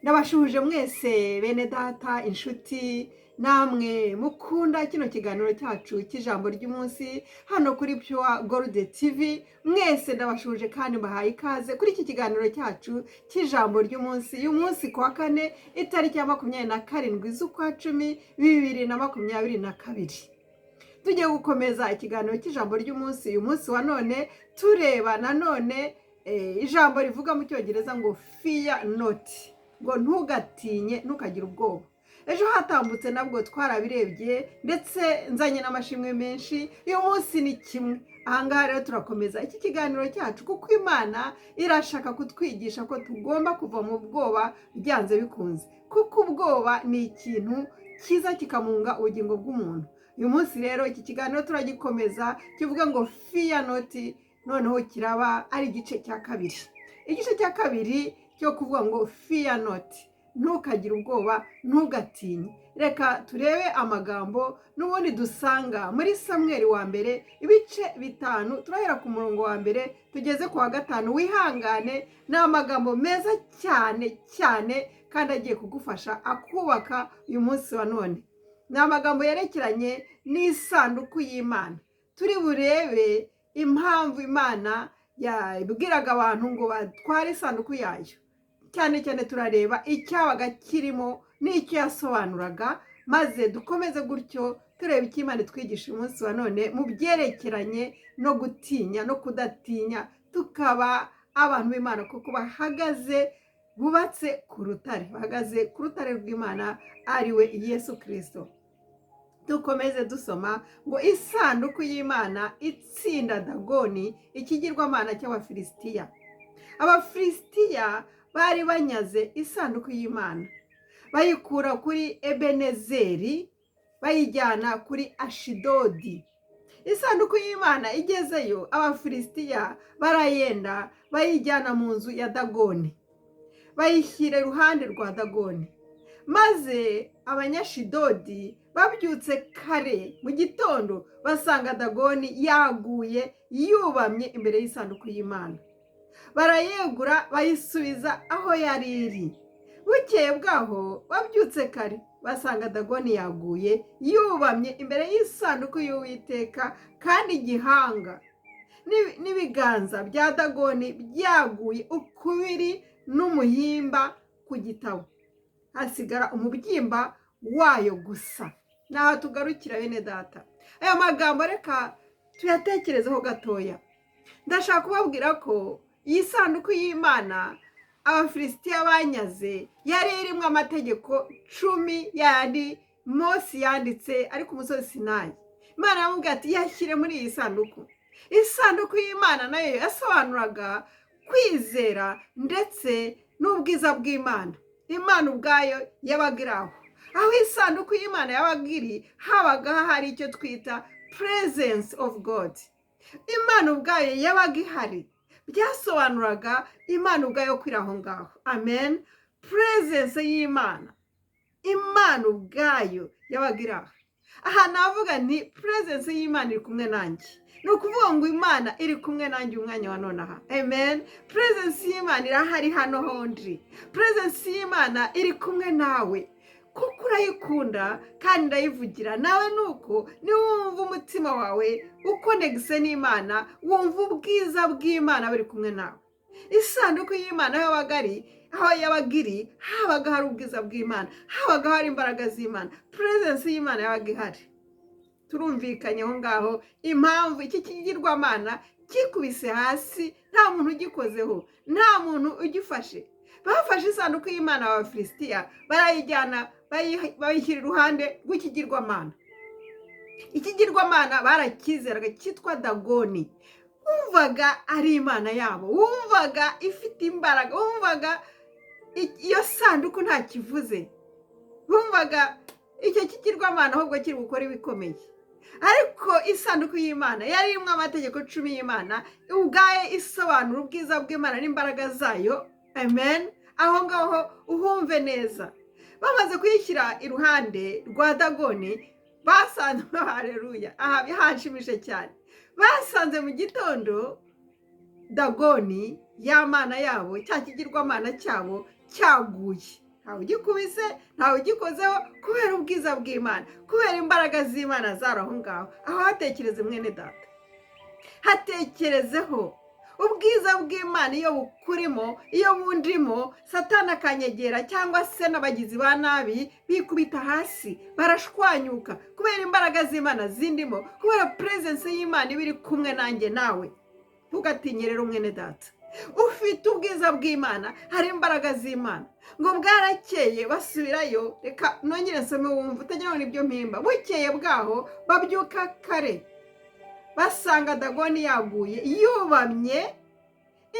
Ndabashuhuje mwese, bene data, inshuti, namwe mukunda kino kiganiro cyacu cy'ijambo ry'umunsi hano kuri Pure Gold TV. Mwese ndabashuhuje kandi mbahaye ikaze kuri iki kiganiro cyacu cy'ijambo ry'umunsi. Uyu munsi ku wa kane, itariki ya 27 z'ukwa 10, 2022, tugiye gukomeza ikiganiro cy'ijambo ry'umunsi. Uyu munsi wa none tureba nanone ijambo rivuga mu Cyongereza ngo "Fear not", ngo ntugatinye, ntukagire ubwoba. Ejo hatambutse nabwo twarabirebye, ndetse nzanye n'amashimwe menshi. Uyu munsi ni kimwe. Ahangaha rero turakomeza iki kiganiro cyacu, kuko Imana irashaka kutwigisha ko tugomba kuva mu bwoba byanze bikunze, kuko ubwoba ni ikintu cyiza kikamunga ubugingo bw'umuntu. Uyu munsi rero iki kiganiro turagikomeza, kivuga ngo "Fear not". Noneho kiraba ari igice cya kabiri, igice cya kabiri cyo kuvuga ngo "Fear not", ntukagire ubwoba, ntugatinye. Reka turebe amagambo n'ubundi dusanga muri Samweri wa mbere, ibice 5, turahera ku murongo wa mbere tugeze ku wa gatanu. Wihangane, ni amagambo meza cyane cyane kandi agiye kugufasha, akubaka uyu munsi wa none. Ni amagambo yerekeranye n'isanduku y'Imana. Turi burebe impamvu Imana yabwiraga abantu ngo batware isanduku yayo. Cyane cyane turareba icyabaga kirimo n'icyo yasobanuraga, maze dukomeze gutyo tureba icyo Imana itwigisha uyu munsi wa none mu byerekeranye no gutinya no kudatinya, tukaba abantu b'Imana kuko bahagaze, bubatse ku rutare, bahagaze ku rutare rw'Imana, ari we Yesu Kirisito. Dukomeze dusoma ngo isanduku y'Imana itsinda Dagoni, ikigirwamana cy'Abafilisitiya. Abafilisitiya bari banyaze isanduku y'Imana, bayikura kuri Ebenezeri, bayijyana kuri Ashidodi. Isanduku y'Imana igezeyo, Abafilisitiya barayenda, bayijyana mu nzu ya Dagoni, bayishyira iruhande rwa Dagoni. Maze Abanyashidodi babyutse kare mu gitondo, basanga Dagoni yaguye yubamye imbere y'isanduku y'Imana. Barayegura, bayisubiza aho yari iri. Bukeye bwaho babyutse kare, basanga Dagoni yaguye yubamye imbere y'isanduku y'Uwiteka, kandi igihanga n'ibiganza bya Dagoni byaguye ukubiri n'umuhimba ku gitabo, hasigara umubyimba wayo gusa. Naho tugarukira, bene data. Aya magambo reka tuyatekerezeho gatoya. Ndashaka kubabwira ko iyi sanduku y'Imana Abafilisitiya banyaze yari irimo amategeko 10, yandi Mose yanditse ari ku musozi Sinayi. Imana yamubwiye ati: "Yashyire muri iyi sanduku." Isanduku y'Imana nayo yasobanuraga kwizera ndetse n'ubwiza bw'Imana. Imana ubwayo yabaga iri aho. Aho isanduku y'Imana yabaga iri, habaga hari icyo twita presence of God. Imana ubwayo yabaga ihari. Byasobanuraga Imana ubwayo ko iri aho ngaho. Amen. Presence y'Imana, Imana ubwayo yabaga iri aho. Aha navuga nti presence y'Imana iri kumwe nanjye. Ni ukuvuga ngo Imana iri kumwe nanjye umwanya wa nonaha. Amen. Presence y'Imana irahari hano hondi. Presence y'Imana iri kumwe nawe kuko urayikunda kandi ndayivugira nawe. Nuko niwumva umutima wawe ukonegise n'Imana, wumva ubwiza bw'Imana buri kumwe nawe. Isanduku y'Imana aho yabaga ari, aho yabaga iri, habaga hari ubwiza bw'Imana, habaga hari imbaraga z'Imana. Presence y'Imana yabaga ihari. Turumvikanye aho ngaho impamvu iki kigirwamana kikubise hasi, nta muntu ugikozeho, nta muntu ugifashe. Bafashe isanduku y'Imana Abafilisitiya, barayijyana, bayishyira iruhande rw'ikigirwamana. Ikigirwamana barakizeraga, cyitwa Dagoni. Wumvaga ari imana yabo, wumvaga ifite imbaraga, wumvaga iyo sanduku nta kivuze, wumvaga icyo kigirwamana ahubwo kiri gukora ibikomeye. Ariko isanduku y'Imana yari irimo amategeko 10 y'Imana ubwayo, isobanura ubwiza bw'Imana n'imbaraga zayo. Amen. Aho ngaho uhumve neza. Bamaze kuyishyira iruhande rwa Dagoni, basanze, hareruya, aha hanshimije cyane, basanze mu gitondo Dagoni, ya mana yabo, cya kigirwamana cyabo, cyaguye. Ntawe ugikubise, ntawe ugikozeho, kubera ubwiza bw'Imana, kubera imbaraga z'Imana zari aho ngaho. Aho hatekereze, mwene data, hatekerezeho. Ubwiza bw'Imana iyo bukurimo, iyo bundimo, Satana akanyegera cyangwa se n'abagizi ba nabi, bikubita hasi, barashwanyuka, kubera imbaraga z'Imana zindimo, kubera presence y'Imana iba iri kumwe nanjye nawe. Ntugatinye rero, mwene data, ufite ubwiza bw'Imana, hari imbaraga z'Imana. Ngo bwarakeye basubirayo. Reka nongere nsome wumva, utagira ngo nibyo mpimba. Bukeye bwaho babyuka kare, basanga Dagoni yaguye yubamye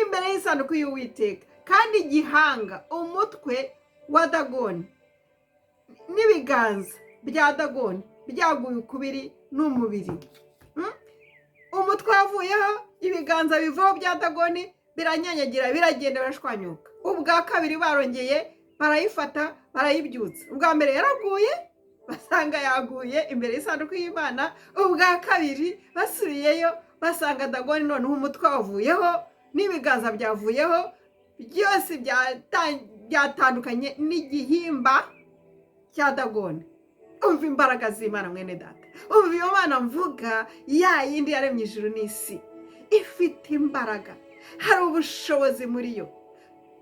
imbere y'isanduku y'Uwiteka, kandi igihanga, umutwe wa Dagoni n'ibiganza bya Dagoni byaguye ukubiri n'umubiri. Umutwe wavuyeho, ibiganza bivaho bya Dagoni, biranyanyagira, biragenda, birashwanyuka. Ubwa kabiri barongeye barayifata, barayibyutsa. Ubwa mbere yaraguye, basanga yaguye imbere y'isanduku y'Imana. Ubwa kabiri basubiyeyo, basanga Dagoni noneho umutwe wavuyeho n'ibiganza byavuyeho, byose byatandukanye n'igihimba cya Dagoni. Umva imbaraga z'Imana, mwene data. Umva iyo Mana mvuga, ya yindi yaremye ijuru n'isi, ifite imbaraga, hari ubushobozi muri yo.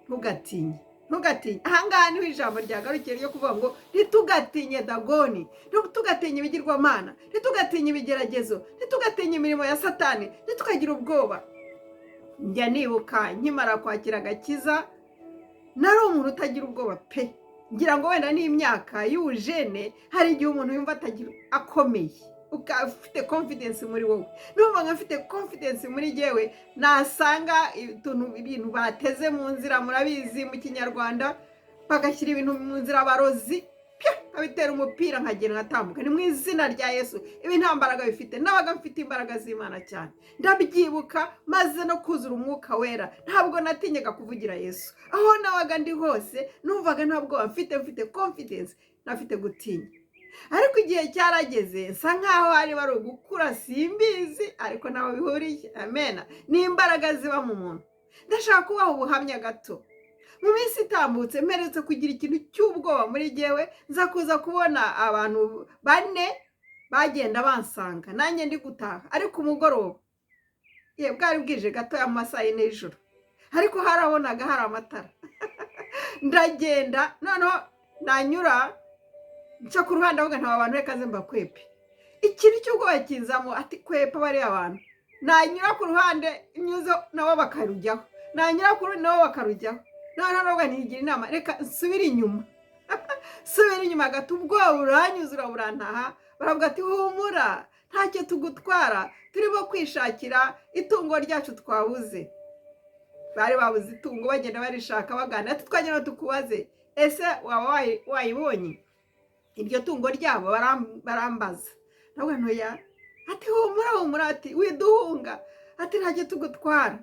Ntugatinye, ntugatinye. Ahangaha niho ijambo ryagarukiye ryo kuvuga ngo ntitugatinye Dagoni, ntitugatinye ibigirwamana, ntitugatinye ibigeragezo, ntitugatinye imirimo ya Satani, ntitukagire ubwoba. Njya nibuka nkimara kwakira agakiza, nari umuntu utagira ubwoba pe. Ngira ngo wenda n'imyaka y'ubujene, hari igihe umuntu yumva atagira, akomeye, ufite confidence muri wowe. Numva nka mfite confidence muri jyewe, nasanga utuntu, ibintu bateze mu nzira, murabizi mu Kinyarwanda, bagashyira ibintu mu nzira, abarozi, nkabitera umupira, nkagenda, nkatambuka, ni mu izina rya Yesu, ibi nta mbaraga bifite. Nabaga mfite imbaraga z'Imana cyane. Ndabyibuka maze no kuzura Umwuka Wera, ntabwo natinyaga kuvugira Yesu. Aho nabaga ndi hose numvaga nta bwoba mfite, mfite confidence, ntafite gutinya. Ariko igihe cyarageze, nsa nkaho hari bari ugukura, simbizi, ariko ntaho bihuriye. Amena. Ni imbaraga ziba mu muntu. Ndashaka kubaha ubuhamya gato. Mu minsi itambutse mperutse kugira ikintu cy'ubwoba muri jyewe, nza kuza kubona abantu bane bagenda bansanga, nanjye ndi gutaha, ariko umugoroba ye bwari bwije gatoya, mu masaha 4 y'ijoro, ariko harabonaga, hari amatara. Ndagenda, noneho nanyura nca ku ruhande, avuga nta bantu, reka nze mbakwepe. Ikintu cy'ubwoba kinzamo, ati kwepa bariya bantu. Nanyura ku ruhande nyuze, nabo bakarujyaho, nanyura ku rundi, nabo bakarujyaho. Noneho nubwo ntigira inama, reka nsubire inyuma. Subira inyuma gato, ubwoba buranyuzura, burantaha. Baravuga ati humura, ntacyo tugutwara, turimo kwishakira itungo ryacu twabuze. Bari babuze itungo, bagenda barishaka, bagana ati twagenda tukubaze, ese waba wayibonye iryo tungo ryabo? Barambaza nawe ntoya, ati humura, humura, ati widuhunga, ati ntacyo tugutwara.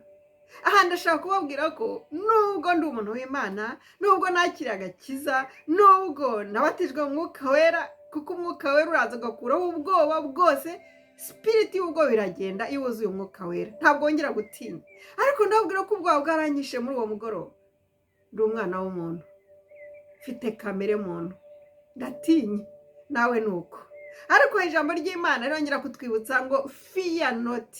Aha ndashaka kubabwira ko nubwo ndi umuntu w'Imana, nubwo nakiriye agakiza, nubwo nabatijwe mu Mwuka Wera, kuko Umwuka Wera uraza ugakuraho ubwoba bwose, spirit y'ubwoba iragenda iyo wuzuye Umwuka Wera, ntabwo wongera gutinya. Ariko ndababwira ko ubwoba bwaranyishe muri uwo mugoroba. Ndi umwana w'umuntu, mfite kamere muntu, ndatinya, nawe ni uko. Ariko ijambo ry'Imana rirongera kutwibutsa ngo fear not,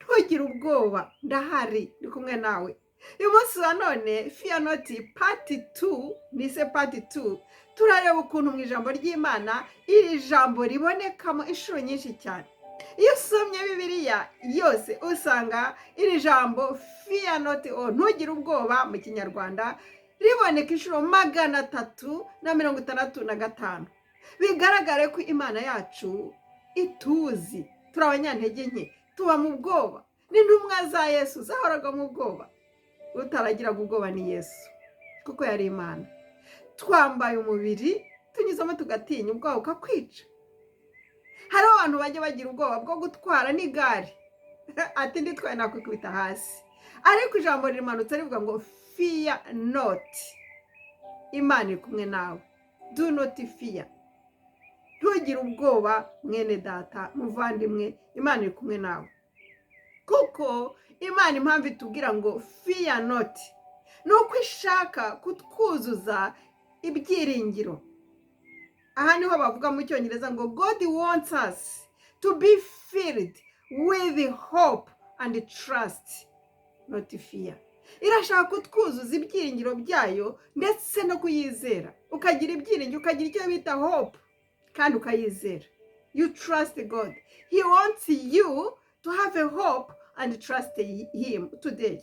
ntugire ubwoba, ndahari, ndi kumwe nawe. Uyu munsi wa none, fear not part 2, nise part 2, turareba ukuntu mu ijambo ry'Imana iri jambo ribonekamo inshuro nyinshi cyane. Iyo usomye Bibiliya yose, usanga iri jambo fear not, ntugire ubwoba mu Kinyarwanda, riboneka inshuro 365. Bigaragare ko Imana yacu ituzi, turi abanyantege nke, tuba mu bwoba. N'intumwa za Yesu zahoraga mu bwoba. Utaragiraga ubwoba ni Yesu, kuko yari Imana. Twambaye umubiri, tunyuzamo tugatinya, ubwoba bukakwica. Hariho abantu bajya bagira ubwoba bwo gutwara n'igare, ati nditwaye nakwikubita hasi. Ariko ijambo rimanutse rivuga ngo fear not, Imana iri kumwe nawe. Do not fear, ntugire ubwoba, mwene data, muvandimwe, Imana iri kumwe nawe. Kuko Imana, impamvu itubwira ngo fear not, ni uko ishaka kutwuzuza. Ibyiringiro, aha niho bavuga mu Cyongereza ngo "God wants us to be filled with hope and trust, not fear." Irashaka kutwuzuza ibyiringiro byayo ndetse no kuyizera. Ukagira ibyiringiro, ukagira icyo bita hope kandi ukayizera. You trust God. He wants you to have a hope and trust him today.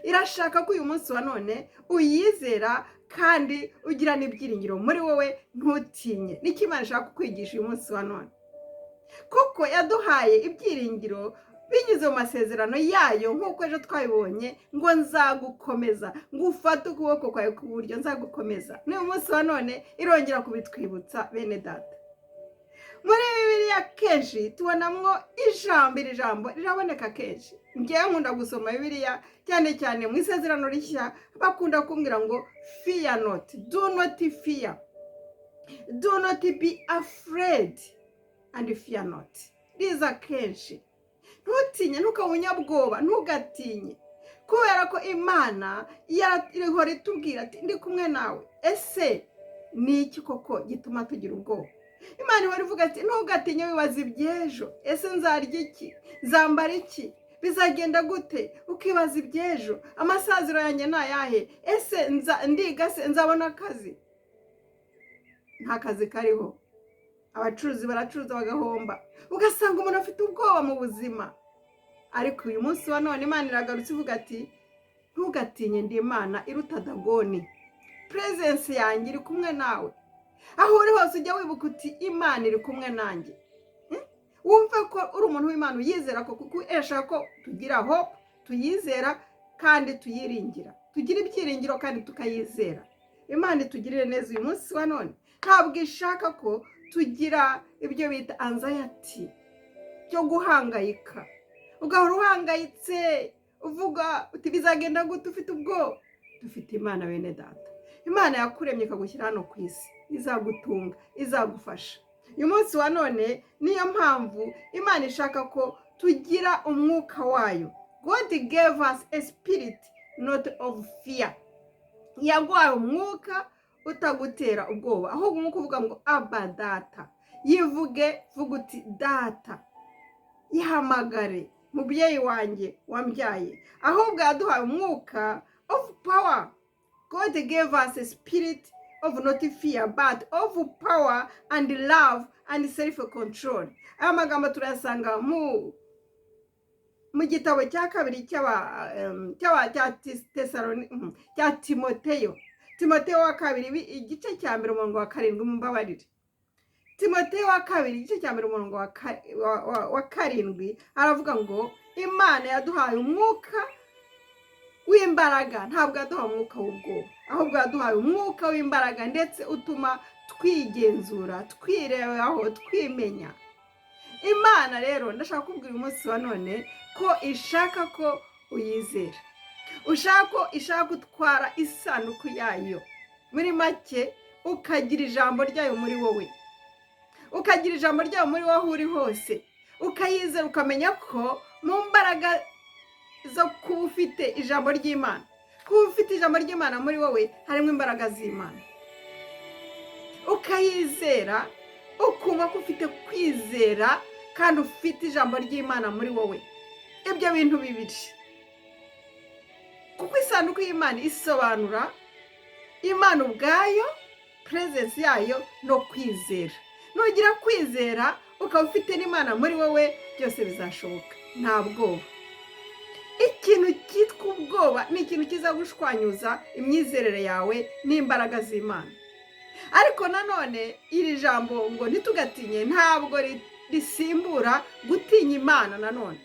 Irashaka ko uyu munsi wa none uyizera kandi ugira n'ibyiringiro muri wowe, ntutinye. Nicyo Imana ishaka kukwigisha uyu munsi wa none, kuko yaduhaye ibyiringiro binyuze mu masezerano yayo, nk'uko ejo twabibonye ngo "Nzagukomeza, ngo ufate ukuboko kwawe k'uburyo, nzagukomeza." N'uyu munsi wa none irongera kubitwibutsa, bene data. Muri Bibiliya kenshi tubonamwo ijambo, iri jambo riraboneka kenshi. Ngewe nkunda gusoma Bibiliya cyane cyane mu Isezerano Rishya. Bakunda kumbwira ngo "Fear not, do not fear, do not be afraid and fear not." Riza kenshi. Ntutinye, ntukabe umunyabwoba, ntugatinye, kubera ko Imana ihora itubwira ati "Ndi kumwe nawe." Ese ni iki koko gituma tugira ubwoba? Imana ihora ivuga ati "Ntugatinye." Wibaza iby'ejo: ese nzarya iki? Nzambara iki? Bizagenda gute? Ukibaza iby'ejo: amasaziro yanjye ni ayahe? Ese ndiga se nzabona akazi? Nta kazi kariho, abacuruzi baracuruza bagahomba, ugasanga umuntu afite ubwoba mu buzima. Ariko uyu munsi wa none Imana iragarutse ivuga ati "Ntugatinye, ndi Imana iruta Dagoni. Presence yanjye iri kumwe nawe." Aho uri hose ujya wibuka uti "Imana iri kumwe nanjye." Wumve ko uri umuntu w'Imana, uyizera ko, kuko irashaka ko tugira hope, tuyizera kandi tuyiringira, tugira ibyiringiro kandi tukayizera. Imana itugirire neza uyu munsi wa none. Ntabwo ishaka ko tugira ibyo bita anxiety, byo guhangayika, ugahora uhangayitse uvuga uti "Bizagenda gute?" ufite ubwoba. Dufite Imana, bene data. Imana yakuremye ikagushyira hano ku isi, izagutunga, izagufasha. Uyu munsi wa none niyo mpamvu Imana ishaka ko tugira umwuka wayo. God gave us a spirit not of fear. Yaguhaye umwuka utagutera ubwoba, ahubwo umwuka uvuga ngo "Aba, Data." Yivuge, vuga uti "Data." Yihamagare mubyeyi wanjye wambyaye. Ahubwo yaduhaye umwuka of power. God gave us a spirit of not fear but of power and love and self control. Aya magambo turayasanga mu gitabo cya kabiri cy'aba cya Tesaloni, cya Timoteyo, Timoteyo wa kabiri, igice cya mbere, umurongo wa 7. Mumbabarire, Timoteyo wa kabiri, igice cya mbere, umurongo wa 7, aravuga ngo Imana yaduhaye umwuka w'imbaraga. Ntabwo yaduhaye umwuka w'ubwoba, ahubwo yaduhaye umwuka w'imbaraga ndetse utuma twigenzura, twirebaho, twimenya. Imana rero, ndashaka kubwira uyu munsi wa none ko ishaka ko uyizera, ushaka ko ishaka gutwara isanduku yayo. Muri make, ukagira ijambo ryayo muri wowe, ukagira ijambo ryayo muri wowe aho uri hose, ukayizera, ukamenya ko mu mbaraga zo kuba ufite ijambo ry'Imana, kuba ufite ijambo ry'Imana muri wowe, harimo imbaraga z'Imana. Ukayizera, ukumva ko ufite kwizera kandi ufite ijambo ry'Imana muri wowe. Ibyo bintu bibiri, kuko isanduku y'Imana isobanura Imana ubwayo, presence yayo no kwizera. Nugira kwizera, ukaba ufite n'Imana muri wowe, byose bizashoboka, nta bwoba. Ikintu cyitwa ubwoba ni ikintu kiza gushwanyuza imyizerere yawe n'imbaraga z'Imana. Ariko nanone iri jambo ngo "Ntitugatinye" ntabwo risimbura gutinya Imana nanone,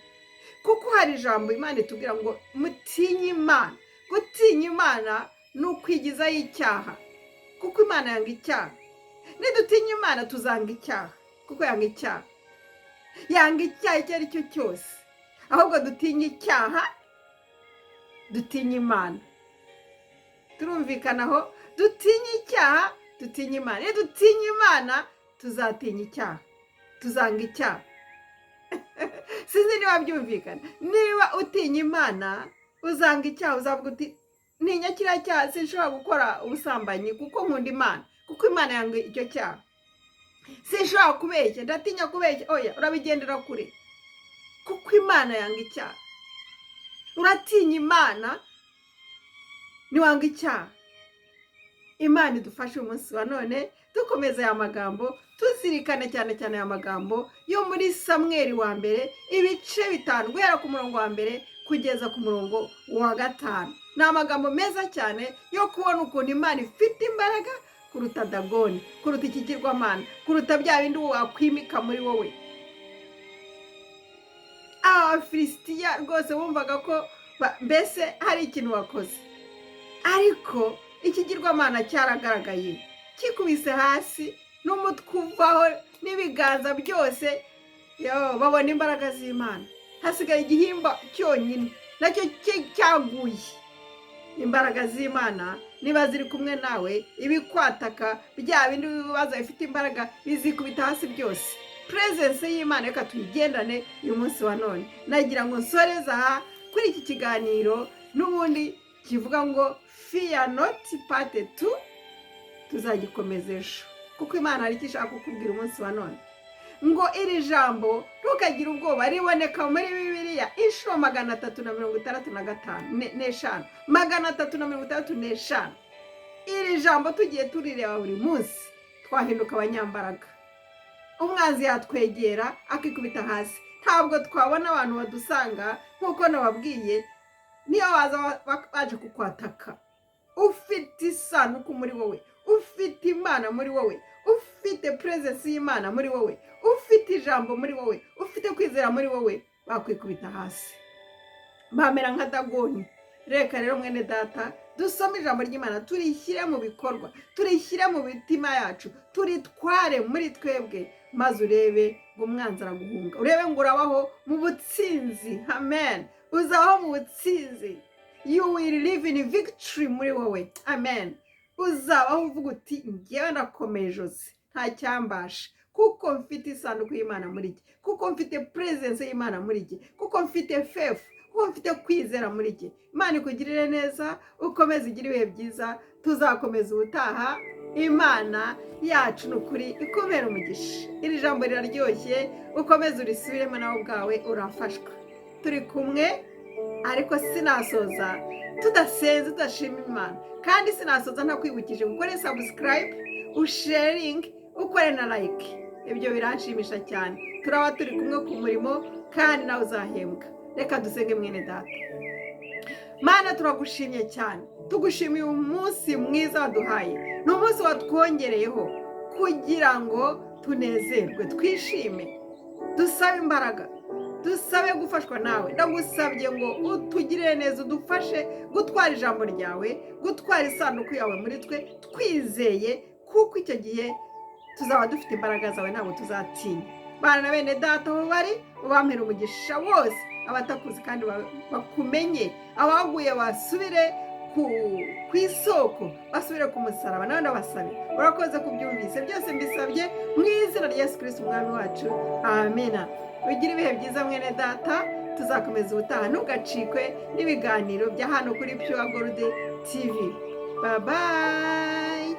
kuko hari ijambo Imana itubwira ngo "Mutinye Imana." Gutinya Imana ni ukwigizayo icyaha, kuko Imana yanga icyaha. Nidutinya Imana tuzanga icyaha, kuko yanga icyaha, yanga icyaha icyo ari cyo cyose. Ahubwo dutinye icyaha, dutinye Imana. Turumvikana aho? Dutinye icyaha, dutinye Imana. Iyo dutinya Imana tuzatinya icyaha, tuzanga icyaha. Sinzi niba byumvikana. Niba utinya Imana uzanga icyaha, uzavuga uti Ntinya kiriya cyaha, sinshobora gukora ubusambanyi kuko nkunda Imana, kuko Imana yanga icyo cyaha. Sinshobora kubeshya, ndatinya kubeshya. Oya, urabigendera kure kuko Imana yanga icyaha. Uratinya Imana, ntiwanga icyaha. Imana idufashe umunsi wa none dukomeza aya magambo, tuzirikane cyane cyane aya magambo yo muri Samweri wa mbere ibice 5, guhera ku murongo wa mbere kugeza ku murongo wa 5. Ni amagambo meza cyane yo kubona ukuntu Imana ifite imbaraga kuruta Dagoni, kuruta ikigirwamana, kuruta bya bindi wakwimika muri wowe. Abafilisitiya rwose bumvaga ko mbese hari ikintu wakoze, ariko ikigirwamana cyaragaragaye kikubise hasi n'umutwe uvaho n'ibiganza byose. Yo, babona imbaraga z'Imana. Hasigaye igihimba cyonyine nacyo cyaguye. Imbaraga z'Imana niba ziri kumwe nawe, ibikwataka bya bindi bibazo bifite imbaraga bizikubita hasi byose. Presence y'Imana reka tuyigendane uyu munsi wa none. Nagira ngo nsoreze aha kuri iki kiganiro n'ubundi kivuga ngo "Fear not part 2". Tuzagikomeza ejo, kuko Imana hari icyo ishaka kukubwira umunsi wa none. Ngo iri jambo "ntukagire ubwoba" riboneka muri Bibiliya inshuro 365 n'eshanu, 365. Iri jambo tugiye turireba buri munsi, twahinduka abanyambaraga. Umwanzi yatwegera akikubita hasi. Ntabwo twabona abantu badusanga. Nk'uko nababwiye, niyo baza baje kukwataka, ufite isanduku muri wowe, ufite Imana muri wowe, ufite presence y'Imana muri wowe, ufite ijambo muri wowe, ufite kwizera muri wowe, bakwikubita hasi, bamera nka Dagoni. Reka rero mwene data dusome ijambo ry'Imana, turishyire mu bikorwa, turishyire mu mitima yacu, turitware muri twebwe, maze urebe ngo umwanzi araguhunga, urebe ngo urabaho mu butsinzi. Amen. Uzabaho mu butsinzi. You will live in victory muri wowe. Amen. Uzabaho uvuga uti: "Ngewe ndakomeye ijosi, nta cyambasha, kuko mfite isanduku y'Imana muri jye, kuko mfite presence y'Imana muri jye, kuko mfite faith, kuko mfite kwizera muri jye." Imana ikugirire neza, ukomeze ugire ibihe byiza. Tuzakomeza ubutaha. Imana yacu ni ukuri ikubera umugisha. Iri jambo riraryoshye, ukomeze urisubiremo, nawe ubwawe urafashwa. Turi kumwe, ariko sinasoza tudasenze, tudashima Imana, kandi sinasoza ntakwibukije gukore subscribe, usharinge, ukore na like. Ibyo biranshimisha cyane. Turaba turi kumwe ku murimo kandi nawe uzahembwa. Reka dusenge. Mwene data, Mana, turagushimye cyane. Tugushimiye umunsi mwiza waduhaye. Ni umunsi watwongereyeho kugira ngo tunezerwe, twishime. Dusabe imbaraga, dusabe gufashwa nawe. Ndagusabye ngo utugirire neza, udufashe gutwara ijambo ryawe, gutwara isanduku yawe muri twe twizeye, kuko icyo gihe tuzaba dufite imbaraga zawe, ntabwo tuzatinya. Bana na bene data aho bari, ubampera umugisha wose. Abatakuzi kandi bakumenye, abaguye basubire ku isoko, basubire ku musaraba, nawe ndabasabe. Urakoze kubyumvise. Byose mbisabye mu izina rya Yesu Kirisiti umwami wacu, amina. Ugire ibihe byiza mwene data. Tuzakomeza ubutaha. Ntugacikwe n'ibiganiro bya hano kuri Pure Gold TV. Bye bye.